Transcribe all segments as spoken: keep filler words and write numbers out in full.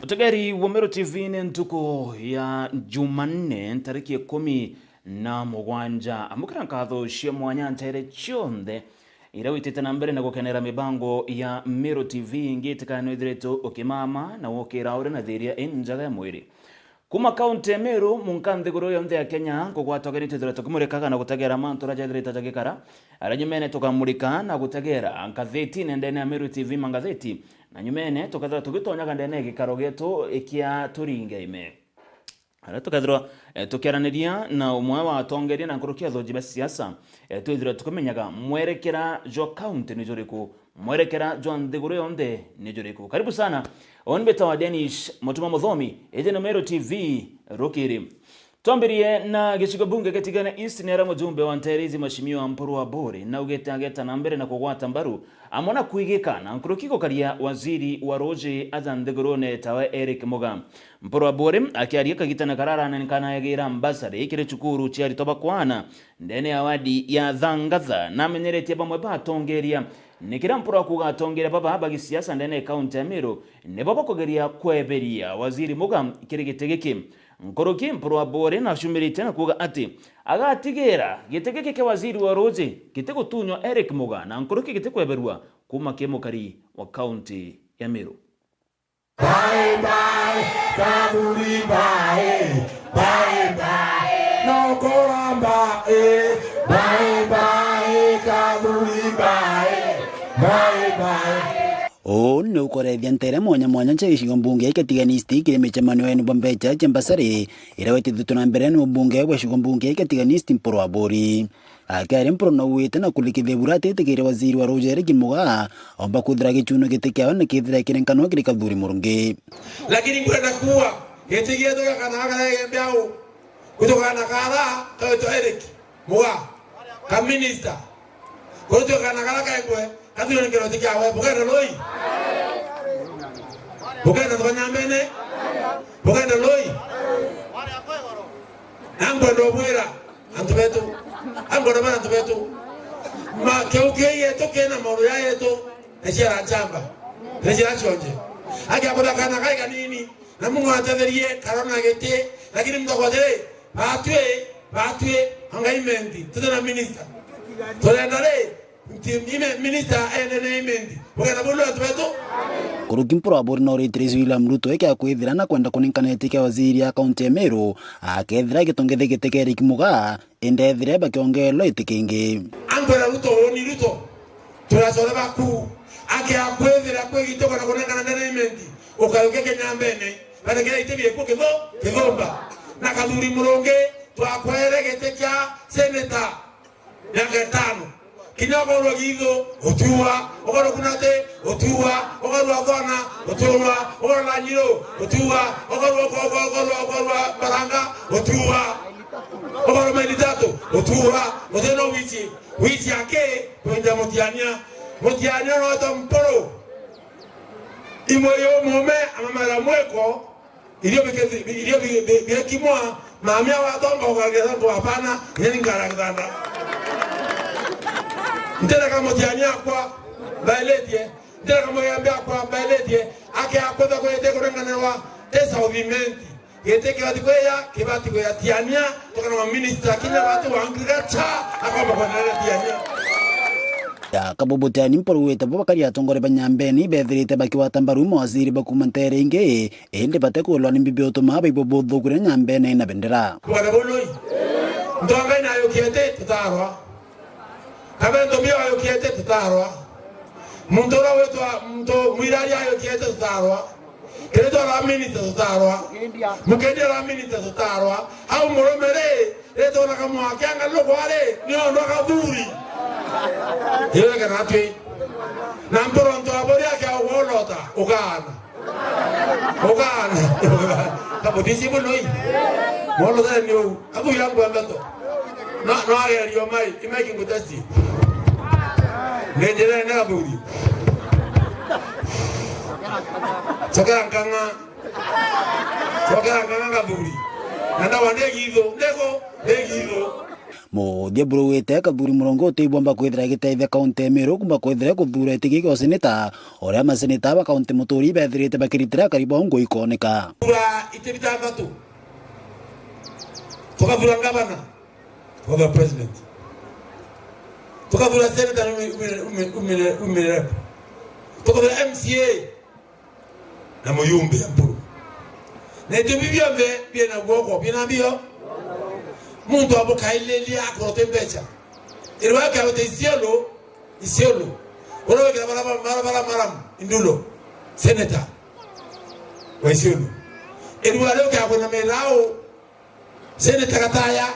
Utegeri wa Meru T V ni ntuku ya Jumanne, ntariki ikumi na mugwanja. Amukira nkatho cia mwanya ntere cionthe iria witite na mbere na gukenera mibango ya Meru T V. Ingi itikana nwithiritwe ukimama na wokira uri na thiria injaga ya mwiri. Kuma kaunti ya Meru, munka nthiguru yonthe ya Kenya, nkugwata ugeni twithirwa tukimurikaga na gutegera mantu uria jethirite jagikara. Aria nyumene tukamurika na gutegera ngatheti nendene ya Meru T V mangatheti, na nyumene tukethirwa tugitonyaga ndene ya gikaro gietu kia Turinge Ime. Aria tukethirwa, eh, tukiaraniria na umwe wa atongeria na nkuruki athoji ba siasa, eh, twithirwa tukimenyaga mwerekera jwa kaunti ni juriku, mwerekera jwa nthiguru yonthe ni juriku. Karibu sana. Uni mbitawa Danish Mutuma Muthomi, iji ni Meru T V rukiri. Twambirie na gicigo bunge gia Tigania East, ni aria mujumbe wa Nterezi Mheshimiwa Mpuru Aburi naugite ageta na mbere na kugwata mbaru amwe na kwigika na nkuruki gukaria waziri wa ruuji aja nthigurune tawe Eric Muga. Mpuru Aburi akiaria kagitene karia aranenkanaigira mbasari kiri cukuru cia aritwa ba kwana ndene ya wadi ya Thangatha, namenyeretie bamwe ba atongeria. Ni kiria Mpuru akuuga atongeria baba ba gisiasa ndene ya kaunti ya Meru nibo bakugeria kweberia waziri Muga kiri giti giki. Nkuruki Mpuru Aburi nacumirite na kuuga ati agatigira giti giki kia waziri wa ruuji gitigutunywa Eric Muga na nkuruki gitikweberua kuuma ki mukari wa kaunti ya Meru. Bye bye, Kathuri bye, bye bye, no kuramba, eh, bye bye, Kathuri bye, bye bye. Uu ni ukorethia ntere mwanya mwanya cia gicigo mbunge kia Tigania East kiri micemanio ya eni bwa mbeca cia mbasari iria witithitwe na mbere ni mubunge bwa gicigo mbunge kia Tigania East Mpuru Aburi. Akiaria Mpuru nauite na kurikithia bura ati itikiire waziri wa ruuji Eric Muga omba kwithira gichuno giti kiawe na kithira kirenkanwa kiri Kathuri Murungi. Lakini nkwenda kuuga giti gietu gia kana gaka gagembe au, gutu kana kara kawitwa Eric Muga ka minister. Kuri twe kana kara kengwe, kathirwe ni kiroti kiawe, bugenda lui? Bugenda tukanyambene? Bugenda lui? Na nkwenda ubwira antu betu, ankwenda bana antu betu, ma kiu kii yetu kina mauru ya yetu, ni ciara nchamba, ni ciara cionje. Akia kuthakana kai kanini, na Mungu atetherie karona giti, lakini mtu akwatire, batwi, batwi, anga imenti, tutina minister. Turenda ri, Nti-, ime-, minista ene na imendi. Bugenda bulu antu betu. Nkuruki Mpuru Aburi nooritire Rais William Ruto eke akwithira na kwenda kuninkana giti kia waziri ya kaunti ya Meru, akethira agitongethia giti kia Eric Muga, indi ethire bakiongeerwa giti kingi. Ankwira Ruto, uuni Ruto, turacora baku, ake akwithira kwigitugwa na kuninkana ndene imendi, ukayuke kinyambene, barekera iti bieku kithu-, kithumba. Na Kathuri Murungi, twakwere giti kia senator. Miaka itano. Kinya ukorwa Githu, utiua. Ukorwa Kunati, utiua. Ukorwa Thona, utiua. Ukorwa Lanyiru, utiua. Ukorwa, uko-, uko-, ukorwa, ukorwa Baranga, utiua. Ukorwa Maili Tatu, utiua. Utina wici. Wici aki, kwinja Mutiania. Mutiania no ta Mpuru. Imwe yo mume, amamara mweko, Irio bike-, irio bi-, bi-, biekimwa, mamia watonga ukagira antu apana, nyeni ngara githanda. Ntereka Mutiania akwa, mbaeletie. Ntereka Mugembe akwa, mbaeletie. Ake akwetha kwete kurenganirwa, te South Imenti. Gete kibati kweya, kibati kweya Tiania, tukana wa minister, kinya watu wa agriculture, akomba kwendelea Tiania. Ya Kabubu Tiani Mpuru wite bo bakari atongoria ba Nyambene bethirite bakiwata mbaru mawaziri ba kuma ntere ingi, indi batekwirwa ni mbi biutuma baigua buthuku riria Nyambene ina bendera. Bwana Buloi, ntonga ina yukiete tutarwa. Kabe ntombi yo yukiete tutarwa. Muntu uria witwa muntu mwirari ayukiete tutarwa. Kiritwa ra minita tutarwa. Mukendi ra minita tutarwa. Au murume ri, ritwa na kamwa kianga lukwa ri, ni ondu akathuri. Iwe kana atwi. Na mporo ntu abori ake augolota, ukaana. Ukaana. Kabutisi buloi. Molo tani u. Abu yangu ambato. No, no agerio mai, imeki ngutasi. Ndenjere ne kaburi. Sokera nkanga. Sokera nkanga kaburi. Na ndawa ndegitho, ndego, ndegitho. Muthia burugite Kathuri Murungi utibomba kwithira igiteithia kaunti ya Meru kumba kwithira kuthuura giti giki gwa seneta, uria maseneta ba kaunti muturi bethirite bakiritira akari bao ngui ikoneka. Kura iti bithathatu, tukathura ngavana, tukathura president, tukathura seneta na ume-, ume-, ume-, ume-, ume rep, tukathura M C A na muyumbe Mpuru. Na itumi bionthe biena guoko, biena mbio. Muntu abukaililia akurute mbeca. Irwa kia gute Isiolo, Isiolo. Uria wikira bara, bara, bara, bara, maram, indulo. Senator wa Isiolo. Irwa riu kia kwina mirau. Seneta Gataya,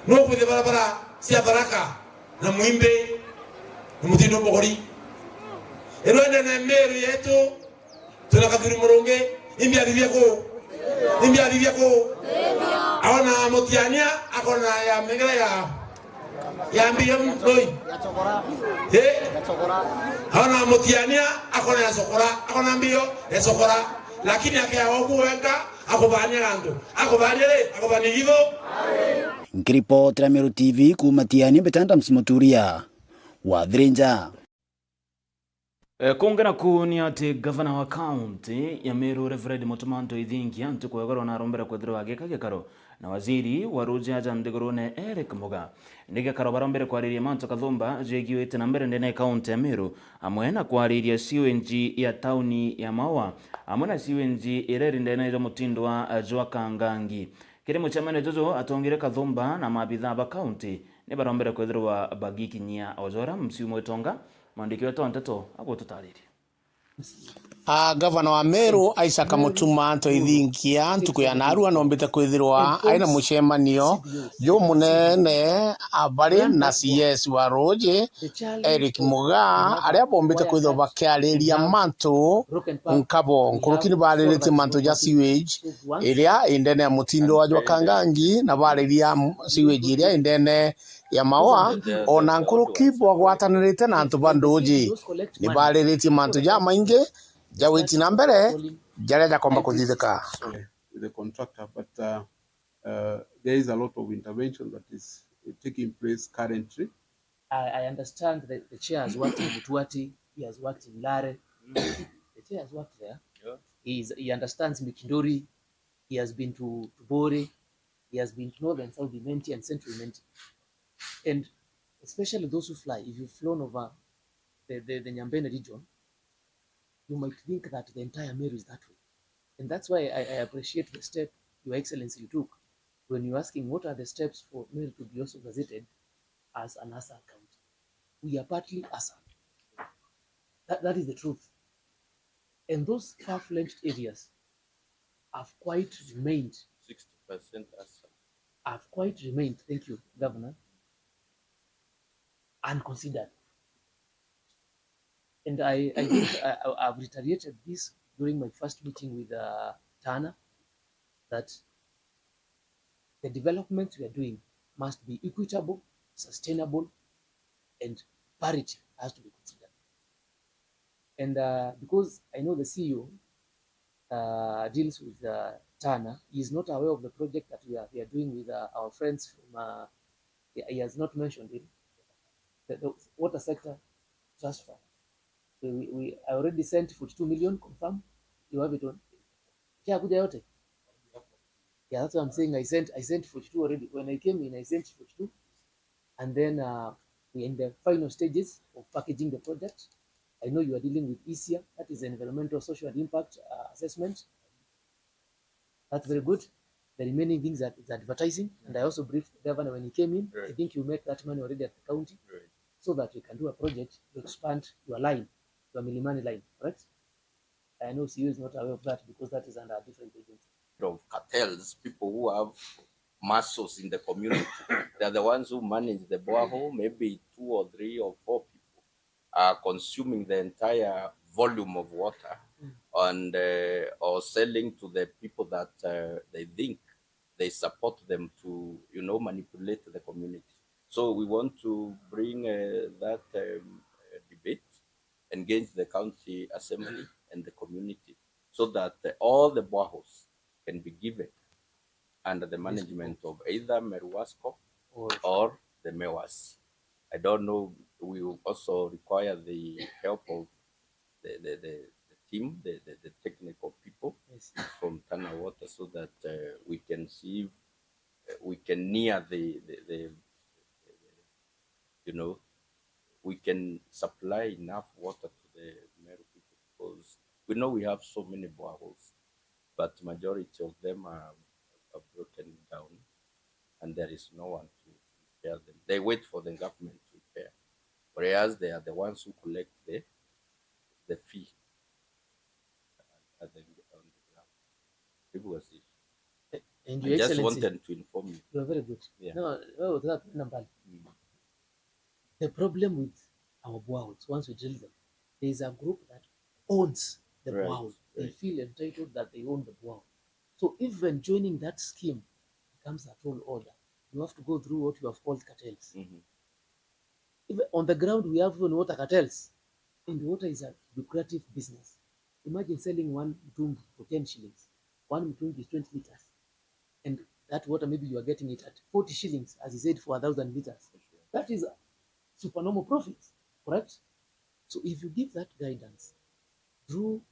nukwithia barabara cia Tharaka na Mwimbi na Mutindo Mbogori. Irwende na Meru yetu, twina Kathuri Murungi, imbi athithia ku? Imbi athithia ku? Aona Mutiania, akona ya mengera ya, ya mbio mtoi. Eh? Aona Mutiania, akona ya Sokora, akona mbio ya Sokora. Lakini akea oku wenka, akubania gantu. Akubania ri? Akubania githu? Nkiripotera Meru T V kuuma Tiani, mbeta Adams Muturia wa Thirinja. E, kungi naku ni ati gavana wa kaunti ya Meru, Reverend Mutuma Ntoithingia, ntuku ya goro narombere kwithirwa agika gikaro na waziri wa ruuji aja nthigurune Eric Muga. Ni gikaro barombere kwariria mantu kathumba jegiwite na mbere ndene ya kaunti ya Meru, amwe na kwariria sewage ya tauni ya Maua, amwe na sewage iria iri ndene ya mutindo wa, eh, jwa Kangangi. Kiri mucemanio juju atongire kathumba na maabithaa ba kaunti ni barombere kwithirwa bagikinyia o jora msiu mwetonga, mwandiki wetu wa nteto agututariria. A, gavana wa Meru, Isaac Mutuma Ntoithingia, ntuku ya narua nombite kwithirwa ari na mucemanio jumunene, a, bari na C S wa ruuji, Eric Muga, aria bombite kwithirwa bakiariria mantu nkabo. Nkuruki ni bariritie mantu ja sewage iria indene ya mutindo wa jwa Kangangi, na bariria m-, sewage iria indene ya Maua, ona nkuruki bwagwatanirite na antu ba nduuji. Ni bariritie mantu jamaingi ja witi na mbere jaria jakomba kuthithika. With the contractor, but, uh, uh, there is a lot of intervention that is taking place currently. I, I understand that the chair has worked in Mutuati, he has worked in Lare. The chair has worked there. Yeah. He is, he understands Mikindori, he has been to, to Bore, he has been to Northern South Imenti and Central Imenti. And especially those who fly, if you've flown over the, the, the Nyambene region, you might think that the entire Meru is that way. And that's why I, I appreciate the step Your Excellency you took when you're asking what are the steps for Meru to be also gazetted as an ASAL county. We are partly ASAL. That, that is the truth. And those far-fetched areas have quite remained, sixty percent ASAL. Have quite remained, thank you, Governor, unconsidered. And I, I think I, I, I've reiterated this during my first meeting with, uh, Tana, that the developments we are doing must be equitable, sustainable, and parity has to be considered. And, uh, because I know the C E O, uh, deals with, uh, Tana, he is not aware of the project that we are, we are doing with, uh, our friends from, uh, he, he has not mentioned it. The, the water sector transfer. We, we, we, I already sent forty-two million confirm. You have it on. Ishakuja yote? Yeah, that's what I'm saying. I sent, I sent forty-two already. When I came in, I sent forty-two. And then, uh, we're in the final stages of packaging the project. I know you are dealing with ESIA, that is environmental social impact, uh, assessment. That's very good. The remaining things are, is advertising, and I also briefed the governor when he came in. Right. I think you met that money already at the county, right, so that we can do a project to expand your line, your Milimani line, correct? I know C E O is not aware of that because that is under a different agency. Of cartels, people who have muscles in the community. They are the ones who manage the borehole, maybe two or three or four people are consuming the entire volume of water, mm, and, uh, or selling to the people that, uh, they think they support them to, you know, manipulate the community. So we want to bring, uh, that, um, uh, debate, engage the county assembly and the community, so that, uh, all the boreholes can be given under the management of either Meru Wasco or the mayors. I don't know, we will also require the help of the, the, the, the team, the, the, the technical people from Tana Water, so that uh, we can see if uh, we can near the, the, the, you know, we can supply enough water to the Meru people, because we know we have so many boreholes, but majority of them are, are broken down and there is no one to, to repair them. They wait for the government to repair, whereas they are the ones who collect the, the fee at the, on the ground. It was it. And I Your just Excellency, wanted to inform you. You are very good. Yeah. No, wewe unataka tuende mbali. Mm. The problem with our boreholes, once we drill them, there is a group that owns the Right, borehole. They right. feel entitled that they own the borehole. So even joining that scheme becomes a tall order. You have to go through what you have called cartels. Mm-hmm. Even on the ground, we have even water cartels. And water is a lucrative business. Imagine selling one mtungi for ten shillings. One mtungi is twenty liters. And that water, maybe you are getting it at forty shillings, as he said, for a thousand liters. That is supernormal profits, correct? So if you give that guidance through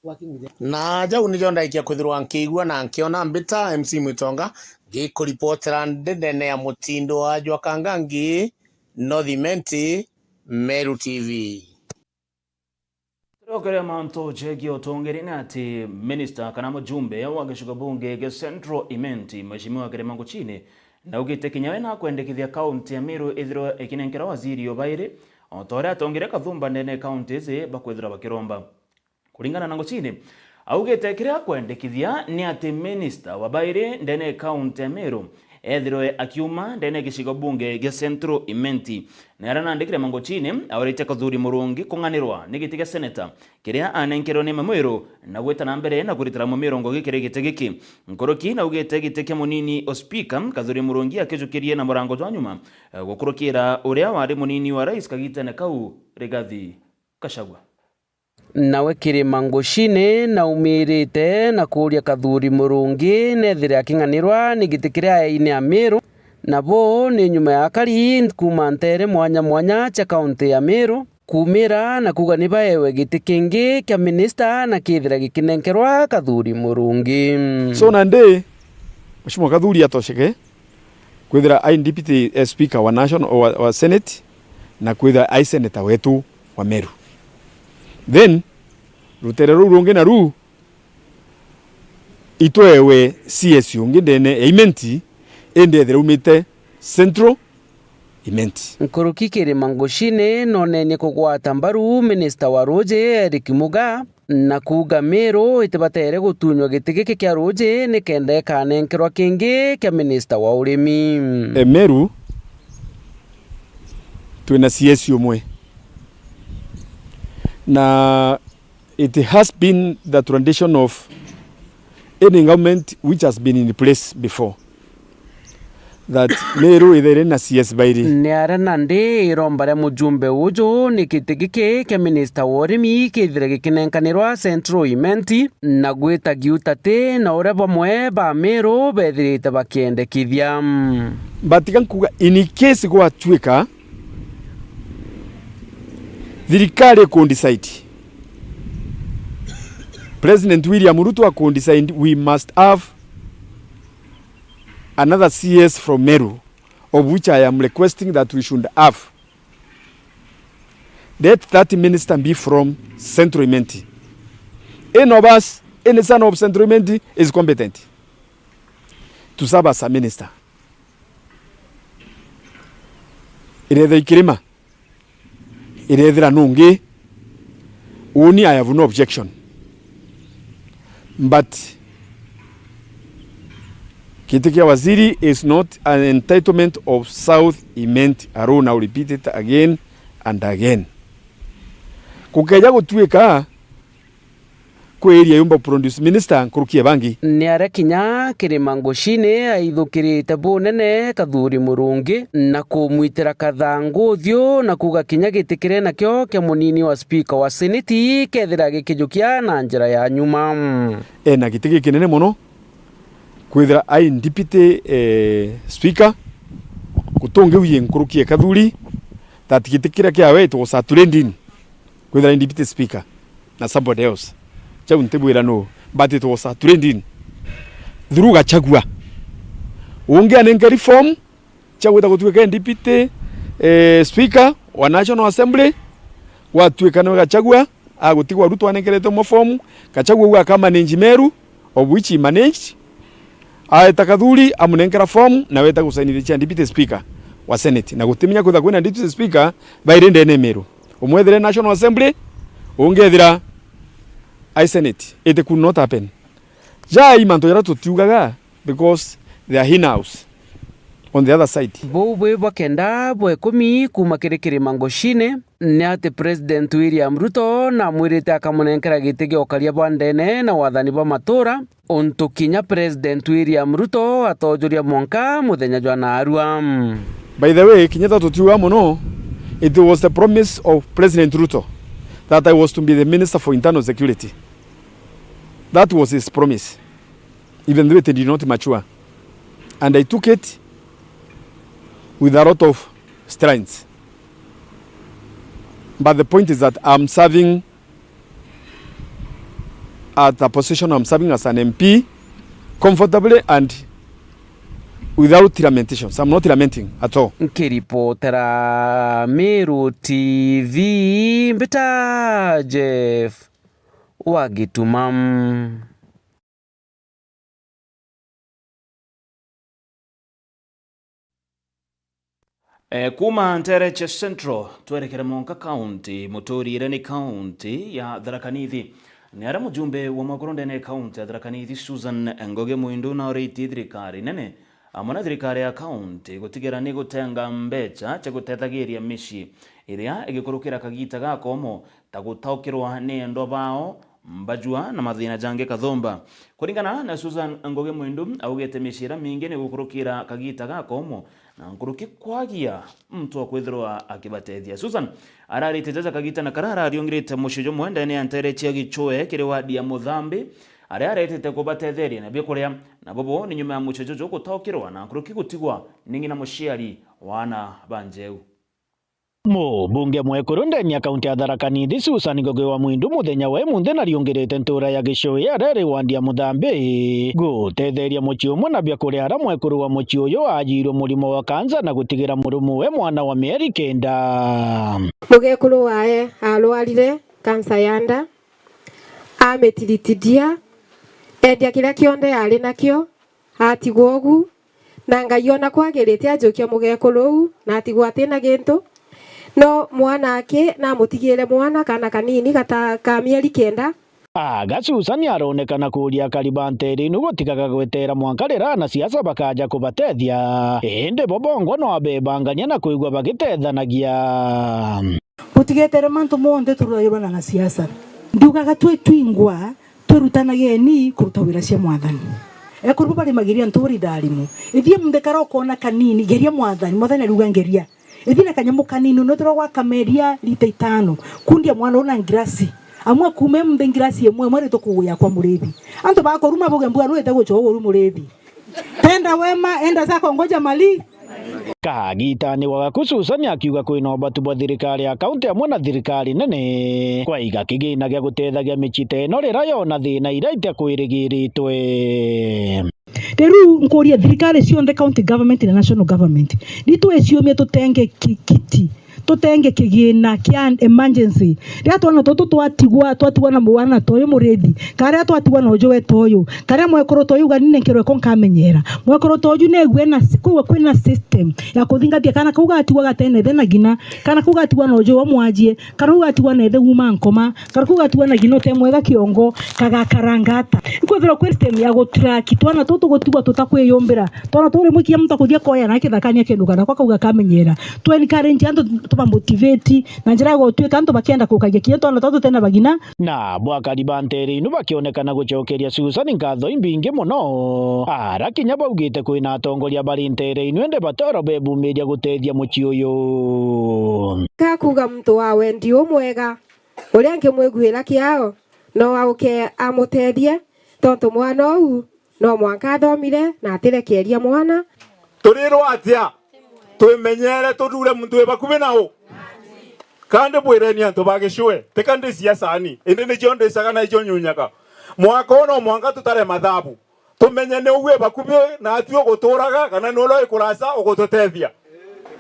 working with them. Na jau nijo ndaikia kwithirwa nkiigua na nkiona mbita M C Mwitonga, ngikuripotera ndene ya mutindo wa jwa Kangangi, North Imenti, Meru T V. Turiokeria mantu jegie utongeri ni ati minista kana mujumbe wa gicigo bunge gia Central Imenti, Mheshimiwa Kirima Nguchini, naugite kinya we nakwendekithia kaunti ya Meru ithirwe ikinenkerwa waziri ubairi, o ta uria atongeria kathumba ndene ya kaunti iji bakwithirwa bakiromba. Kuringana na Nguchini, augite kiria akwendekithia ni ati minista wa bairi ndene ya kaunti ya Meru ethirwe akiuma ndene ya gicigo bunge gia Central Imenti. Ni aria nandikire Manguchini aurite Kathuri Murungi kung'anirwa ni giti gia seneta kiria anenkerwe ni Mamiru na gwita na mbere na kuritira Mamiru ngugi kiri giti giki. Nkuruki naugite giti kia munini o spika Kathuri Murungi akijukirie na murango jwa nyuma, eh, gukurukira uria wari munini wa rais kagitene kau, Rigathi Gachagua. Nawe Kirima Nguchini naumirite na kuuria Kathuri Murungi nethire aking'anirwa ni giti kiria aeine Amiru, nabo ni nyuma ya akari kuuma nteere mwanya mwanya cia kaunti ya Miru kuumira na kuuga ni baewe giti kingi kia minista na kithira gikinenkerwa Kathuri Murungi. So nandi Mheshimiwa Kathuri atosheke kwithira ai deputy, eh, speaker wa national, wa, wa senate, na kwithira ai senator wetu wa Meru. Then rutere ruu rungi naru itwewe C S ungi ndene ya Imenti, indi ethire umite Central Imenti. Nkuruki Kirima Nguchini nonenie kugwata mbaru minista wa ruuji Eric Muga, na kuuga Miru itibatere gutunywa giti giki kia ruuji nikenda ikanenkerwa kingi kia minista wa urimi. E, Meru twina C S umwe, na it has been the tradition of any government which has been in place before that Meru ithaire na C S bairi. Ni aria nandi iromba ria mujumbe uju ni giti giki kia minista wa urimi kithire gikinenkanirwa Central Imenti, na gwita giutati na uria bamwe ba Meru bethirite bakiendekithia. But tiga nkuga, in case gwatuika thirikari ikundecide, President William Ruto akundecide, we must have another C S from Meru, of which I am requesting that we should have. Let that minister be from Central Imenti. Any of us, any son of Central Imenti is competent to serve as a minister. Irethira i Kirima, irethira nungi, uni, I have no objection. But giti kia waziri is not an entitlement of South Imenti alone. I will repeat it again and again. Gukeja gutuika kwi area yumba produce minister nkuruki ya bangi. Ni aria kinya Kirima Nguchini aithukirite bunene Kathuri Murungi na kumwitira kathangu uthiu na kuuga kinya giti kiria nakio kia munini wa speaker wa seneti kethira gikijukia na njira ya nyuma. Ena giti gikinene mono kwithira ai deputy, eh, speaker, Utungi uye nkuruki e Kathuri, that giti kiria kiawe it was a trending. Kwithira ni deputy speaker na somebody else. Jau ntibwira no, but it was a trending. Through Gachagua. Ungi anenkeri form, cia gwita gutuika deputy, eh, speaker wa National Assembly, gwatuika niwe Gachagua, agutigwa Ruto anenkerete umwe form, Gachagua uu aka manage Meru, of which he managed, aeta Kathuri, amunenkera form, na weta gusainithia cia deputy speaker wa Senate. Na gutimenya kwitha kwina deputy speaker bairi ndene Meru. Umwe ethire National Assembly, ungi ethira ai Senate. It could not happen. Jaa i mantu jaria tutiugaga because they are in-house on the other side. Buu bwi bwa kenda bwa ikumi kuuma kiri kirima Ngochini, ni ati President William Ruto namwirite akamunenkera giti gia ukaria bwa ndene na wathani bwa matura, untu kinya President William Ruto atoojuria mwanka muthenya jwa naarua. By the way, kinya ta tutiuga mono, it was the promise of President Ruto that I was to be the Minister for Internal Security. That was his promise, even though it did not mature. And I took it with a lot of strength. But the point is that I'm serving at a position, I'm serving as an M P comfortably and without lamentations. I'm not lamenting at all. Nkiripotera Meru T V, mbita Jeff wa Gituma. E, kuuma nteere cia Central, twerekere mwanka kaunti, muturiire ni kaunti ya Tharaka Nithi. Ni aria mujumbe wa Mwekuru ndene ya kaunti ya Tharaka Nithi, Susan Ngugi Mwindu, nauritie thirikari nene amwe na thirikari ya kaunti gutigira ni gutenga mbeca cia gutethagiria micii iria igikurukira kagiita ga koomo, ta gutaukirwa ni endwa bao, mbajua na mathiina jangi kathumba. Kuringana na Susan Ngugi Mwindu, augite micii iria mingi ni gukurukira kagiita ga koomo na nkuruki kwagia muntu wa kwithirwa akibatethia. Susan araritie jaja kagiitane karia arariungirite mucii jumwe ndene ya nteere cia Gichwe kiri wadi ya Muthambi, aria aretete kubatetheria na biakuria, na bobo ni nyuma ya mucii juju gutaukirwa na nkuruki gutigwa ni ng'ina muciari wa aana ba njeu. Mubunge mwekuru ndene ya kaunti ya Tharaka Nithi, Susan Ngugi wa Mwindu, muthenya wa imunthi nariungirite ntuura ya Gichwe aria iri wadi ya Muthambi gutetheria mucii umwe na biakuria aria mwekuru wa mucii uyu aajirwe murimo wa kansa na gutigira murumewe mwana wa mieri kenda. Mugekuru wae arwarire kansa ya nda, amitiritithia, endia kiria kionthe ari nakio, atigwa ugu, na Ngai ona kwagirite ajukia mugekuru uu, na atigwa atina gintu. No mwanake namutigiire mwana, kaana kanini gata-, ka mieri kenda. Aga Susan aronekana kuuria akari ba nteere inu gutigaga gweteera mwanka riria anasiasa bakaja kubatethia, indi bo bongwa no abebangania na kwigua bagitethanagia. Butigetere mantu monthe turugagirwa na anasiasa. Ndiugaga twi twingwa, twirutanageni kuruta wira cia Mwathani. Ekuru barimagiria ntuuri itharimu. Ithie munthi kara ukona kanini, geria Mwathani. Mwathani ariuga ngeria. Ithie na kanyamu kanini, unethirwa gwakameria lita itano. Kundia mwana una ngirasi. Amwe akuume munthi ngirasi imwe, imwe ritukuguya kwa murithi. Antu bakuruma buge mbuga nuite gucwa uguru murithi. Tenda wema, enda zako, ngoja mali. Kagitani wa gaku Susan akiuga kwina ubatu bwa thirikari ya kaunti amwe na thirikari nene kwaiga kigina gia gutethagia micii ta ino riria yona thina iria itakwirigiritwe. Riu nkuria thirikari cionthe, county government na national government, ni twiciumie tutenge ki-, kiti. Tutenge kigina kia emergency. Riria twana tutu twatigwa, twatigwa na mwana ta uyu murithi, kana riria twatigwa na uju weta uyu, kana riria mwekuru ta uyu uga ni nenkerwe ko nkamenyera. Mwekuru ta uju negue na si-, kwigua kwina system ya kuthingatia kana kau gatigwa gatene ithe na ngina, kana kau gatigwa na uju wa mwajie, kana kau gatigwa na ithe uma nkoma, kana kau gatigwa na ngina ute mwega kiongo, kagakaranga ata? Ikwithirwa kwi system ya gutrack twana tutu gutigwa tutakwiyumbira. Twana turi mwikia muntu akuthia koya na kithakania kindu kana kwa kauga kamenyera. Tu encourage antu, tuba motivate na njira ya gutwika antu bakienda kukagia kinya twana twa tutena bagina. Na bwakari ba nteere inu bakionekana gucokeria Susan nkatho imbingi mono, ara kinya baugite kwina atongoria bari nteere inu indi batoro bebumiria gutethia mucii uyu. Kakuga muntu wa wendi umwega uria nkimwiguira kiao no auke amutethie, tontu mwana uu no mwanka athomire na atirekeeria mwana. Turirwa atia? Twimenyere tuthure muntu wi bakubi na u. Ka ndibwireni antu ba Gicue, tika ndi siasani, indi nicio ndicaga na icio nyunyaga. Mwaka uu no mwanka tutare mathabu. Tumenye ni u wi bakubi na atwi uguturaga, kana ni uria wi kurasa ugututethia.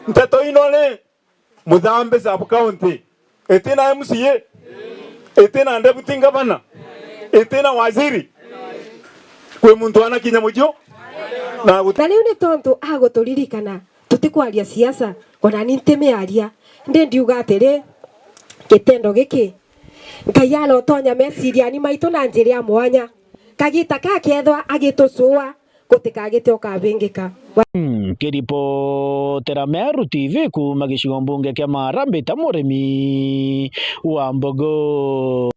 Nteto ino ri, Muthambi sub county, itina M C A, itina deputy governor, itina waziri, kwi muntu anakinya mucio na gut- Na riu ni tontu aguturirikana, tutikwaria siasa, ona ni ntimiaria, ndi ndiuga atiri, gitendo giki, Ngai arotonya meciriani maitu na njira ya mwanya. Kagita ka kethwa agitucua, gutikagite ukabingika. Nkiripotera Meru T V kuuma gicigo mbunge kia Maara, mbita Murimi wa Mbogo.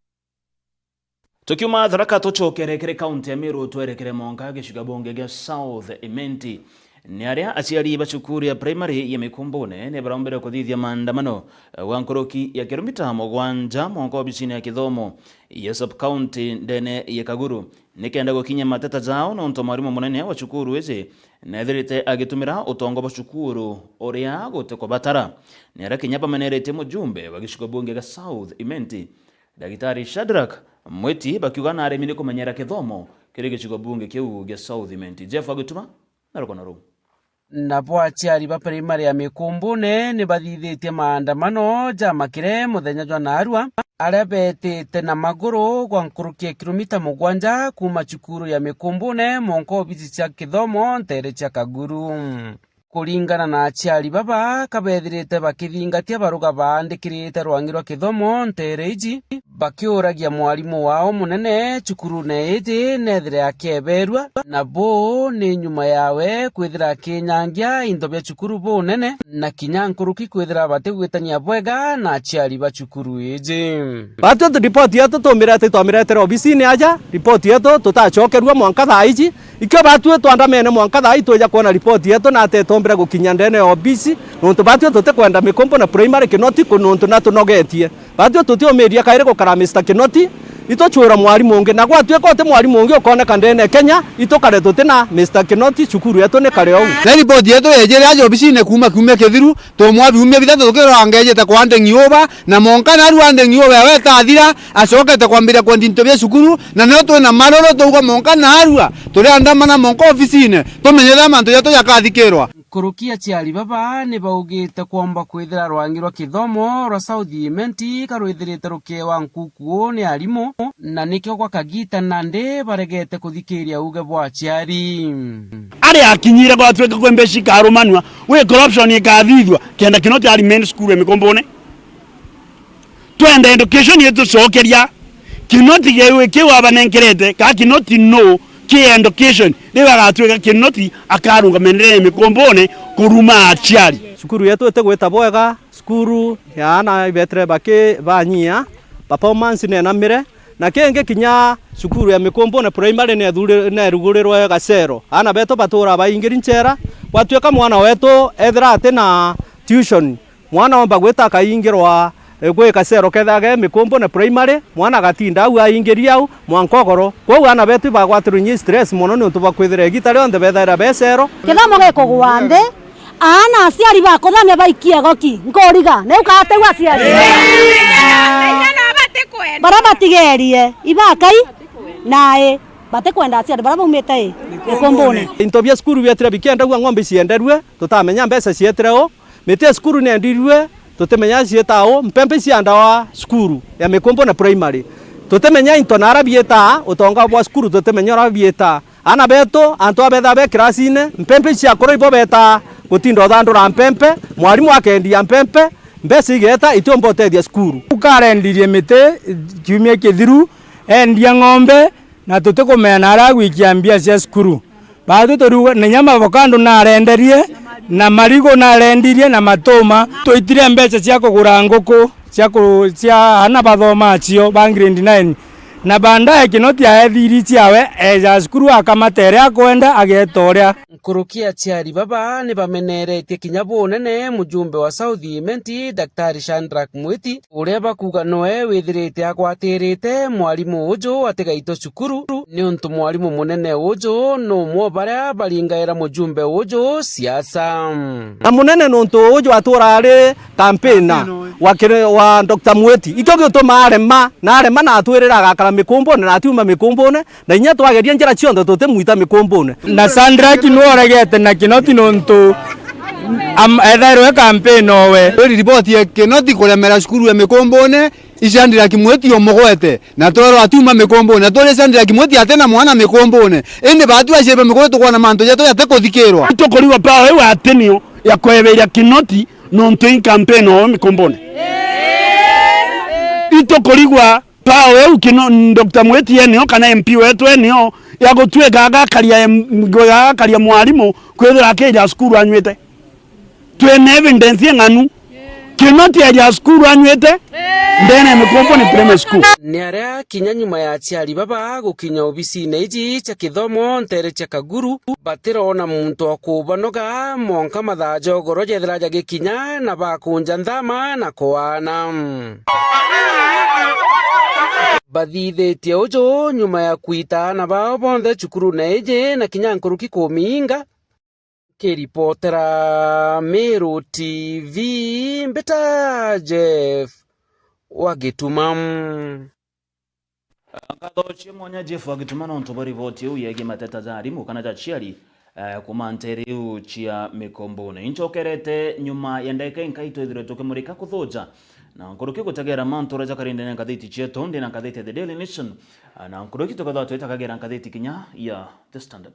Tukiuma Tharaka, tucokere kiri kaunti ya Meru, twerekere mwanka gicigo bunge gia South Imenti. Ni aria aciari ba cukuru ya primary ya Mikumbune ni barombere kuthithia maandamano gwa nkuruki ya kilomita mugwanja mwanka obisine ya kithomo ya sub county ndene ya Kaguru, nikenda gukinyia mateta jao, nontu mwarimu munene wa cukuru iji nethirite agitumira utongo bwa cukuru uria gutikubatara. Ni aria kinya bameneretie mujumbe wa gicigo bunge gia South Imenti, Dagitari Shadrack Mwiti, bakiuga naremi ni kumenyera kithomo kiri gicigo bunge kiu gia South Imenti. Jeff Agituma na rukona ruu. Nabo aciari ba primary ya Mikumbune ni bathithitie maandamano jamakire muthenya jwa naarua, aria beetite na maguru gwa nkuruki ya kilomita mugwanja kuuma cukuru ya Mikumbune mwanka obisi cia kithomo nteere cia Kaguru. Kuringana na aciari baba, ka beethirite bakithingatia baruga baandikirite rwangi rwa kithomo nteere iji, bakiuragia mwarimu wao munene cukurune iji neethire akeeberua, na buu ni nyuma yawe kwithira akinyangia into bia cukuru bunene, na kinya nkuruki kwithira batigwitania bwega na aciari ba cukuru iji. Batwi ripoti yetu tumire ati twamiretere obisine aja, ripoti yetu tutacokerua mwanka thaa iji, Ikio batwi twandamene mwanka thaa ii twija kwona ripoti yetu na ati itombire gukinya ndene ya obisi, nontu batwi tutikwenda Mikumbune primary Kinoti ku nontu natunogetie. Batwi tutiumiria kairi gukara Mister Kinoti, itucwira mwarimu ungi, na gwatwika uti mwarimu ungi ukoneka ndene Kenya, itukare tuti na Mister Kinoti, cukuru yetu nikare ou. Na ripoti yetu yejire aja obisine kuuma kiumia kithiru, tumwa biumia bithatu tukirora ngejete kwa ndeng'i uba, na mwanka narua ndeng'i uba ewe itathira, acokete kwambiria kwendia into bia cukuru, na nio twina maruru twauga mwanka narua turiandamana mwanka obisine, tumenyere mantu jetu jakathikirwa. Nkuruki aciari baba ni baugite kwomba kwithira rwangi rwa kithomo rwa South Imenti karwithirite rukewa nkuku ni arimu, na nikio gwa kagita nandi baregete kuthikiria uuge bwa aciari. Aria akinyire gwatwika kwi mbeca ikarumanua, wi corruption ikathithua, kenda Kinoti a remain cukuru ya Mikumbune. Twenda education itucokeria. Kinoti gewe kiu abanenkerete, ka Kinoti no ki education, riu agatwika Kinoti akarungama ndene ya Mikumbune kuruma aciari. Cukuru yetu itigwita bwega, cukuru ya aana ibetire baki banyia, performance nenamire, na kingi kinya cukuru ya Mikumbune primary nethuri-, nerugurirwe gacero. Aana betu batura baingiri nchera, gwatwika mwana wetu ethira ati na tuition, Mwana omba gwita akaingirwa, eh, gwi kacero kethage Mikumbune primary, mwana agatinda au aingiri au, mwanka ugoro. Kwou aana betu ibagwatirwe inya stress mono niuntu bwa kwithira igita rionthe bethaira be cero. Kithomo gikugwa nthi, aana aciari bakuthamia baikie goki, nkuriga, niu kategwa aciari? Baria batigerie, ibakai, nae, batikwenda aciari baria baumite i, Mikumbune. Into bia cukuru bietire bikiendagua ng'ombe cienderue, tutamenya mbeca cietire u. Miti ya cukuru niendirue, tutimenya ciitaa u, mpempe iciandawa cukuru ya Mikumbune Primary. Tutimenya into nara biitaa, utonga bwa cukuru tutimenya uria biitaa. Aana betu, antu abethaa be kirasine, mpempe iciakura ibo betaa gutinda uthandura mpempe, mwarimu akeendia mpempe, mbeca igeeta itiumba utethia cukuru. Ukarendirie miti kiumia kithiru, endia ng'ombe, na tutikumenya nara agwikia mbia cia cukuru. Baatwi turiuga, na inya mavokando narenderie, na marigu narendirie, na matuma. Twaitire mbeca cia kugura nguku cia ku-, cia aana bathomaa cio ba grade nine. Na baadaye Kinoti aethiri ciawe, eja cukuru akamata iria akwenda, ageta uria. Nkuruki aciari baba ni bameneretie kinya bunene mujumbe wa South Imenti, Daktari Shadrack Mwiti, uria bakuuga noe withirite agwatirite mwarimu uju atigaitwe cukuru, niuntu mwarimu munene uju ni umwe o baria baringaira mujumbe uju siasa. Na munene nontu uju atura ari campaigner wa kire-, wa Doctor Mwiti. Ikio gituma arema, na arema na atwirira agakara mikumbune, na atiuma mikumbune, na inya twageria njira cionthe tutimwita mikumbune. Na Shadrack nworegete na Kinoti nontu am-, ethairwe campaigner owe. Twiri riboti ya Kinoti kuremera cukuru ya mikumbune, i Shadrack Mwiti umugwete, na twerwa atiuma mikumbune, na twire Shadrack Mwiti ati na mwana mikumbune. Indi baatu aciari ba mikumbune tukwona mantu jetu jatikuthikirwa. Itukurigwa power iu atinio ya kweberia Kinoti nontu i campaigner owe mikumbune. Itukurigwa power iu Kino-, Doctor Mwiti enio kana M P wetu enio ya gutwika agakaria em-, agakaria mwarimu kwithira akija cukuru anywite. Twina evidence ing'anu. Kinoti aja cukuru anywite ndene ya Mikomboni Primary School. Ni aria kinya nyuma ya aciari baba gukinya obisine iji cia kithomo ntere cia Kaguru, batirona muntu wa kubanoga, mwanka mathaa ja ugoro jethira jagikinya na bakunja nthama na kwaana. Bathithitie uju nyuma ya kwita aana bao bonthe cukurune iji na kinya nkuruki kuminga. Kiripotera Meru T V, mbita Jeff wa Gituma. Nkatho cia mwanya Jeff wa Gituma nontu bwa riboti iu yegie mateta ja arimu kana ja aciari, eh, kuma ntere iu cia Mikombone. Inchokerete nyuma ya ndagika inkai twithirwe tukimurika kuthuja na nkuruki gutegera mantu uria jakari ndene ya ngathiti cietu, ndina ngathiti ya The Daily Nation, eh, na nkuruki tukethirwa twita kagera ngathiti kinya ya The Standard.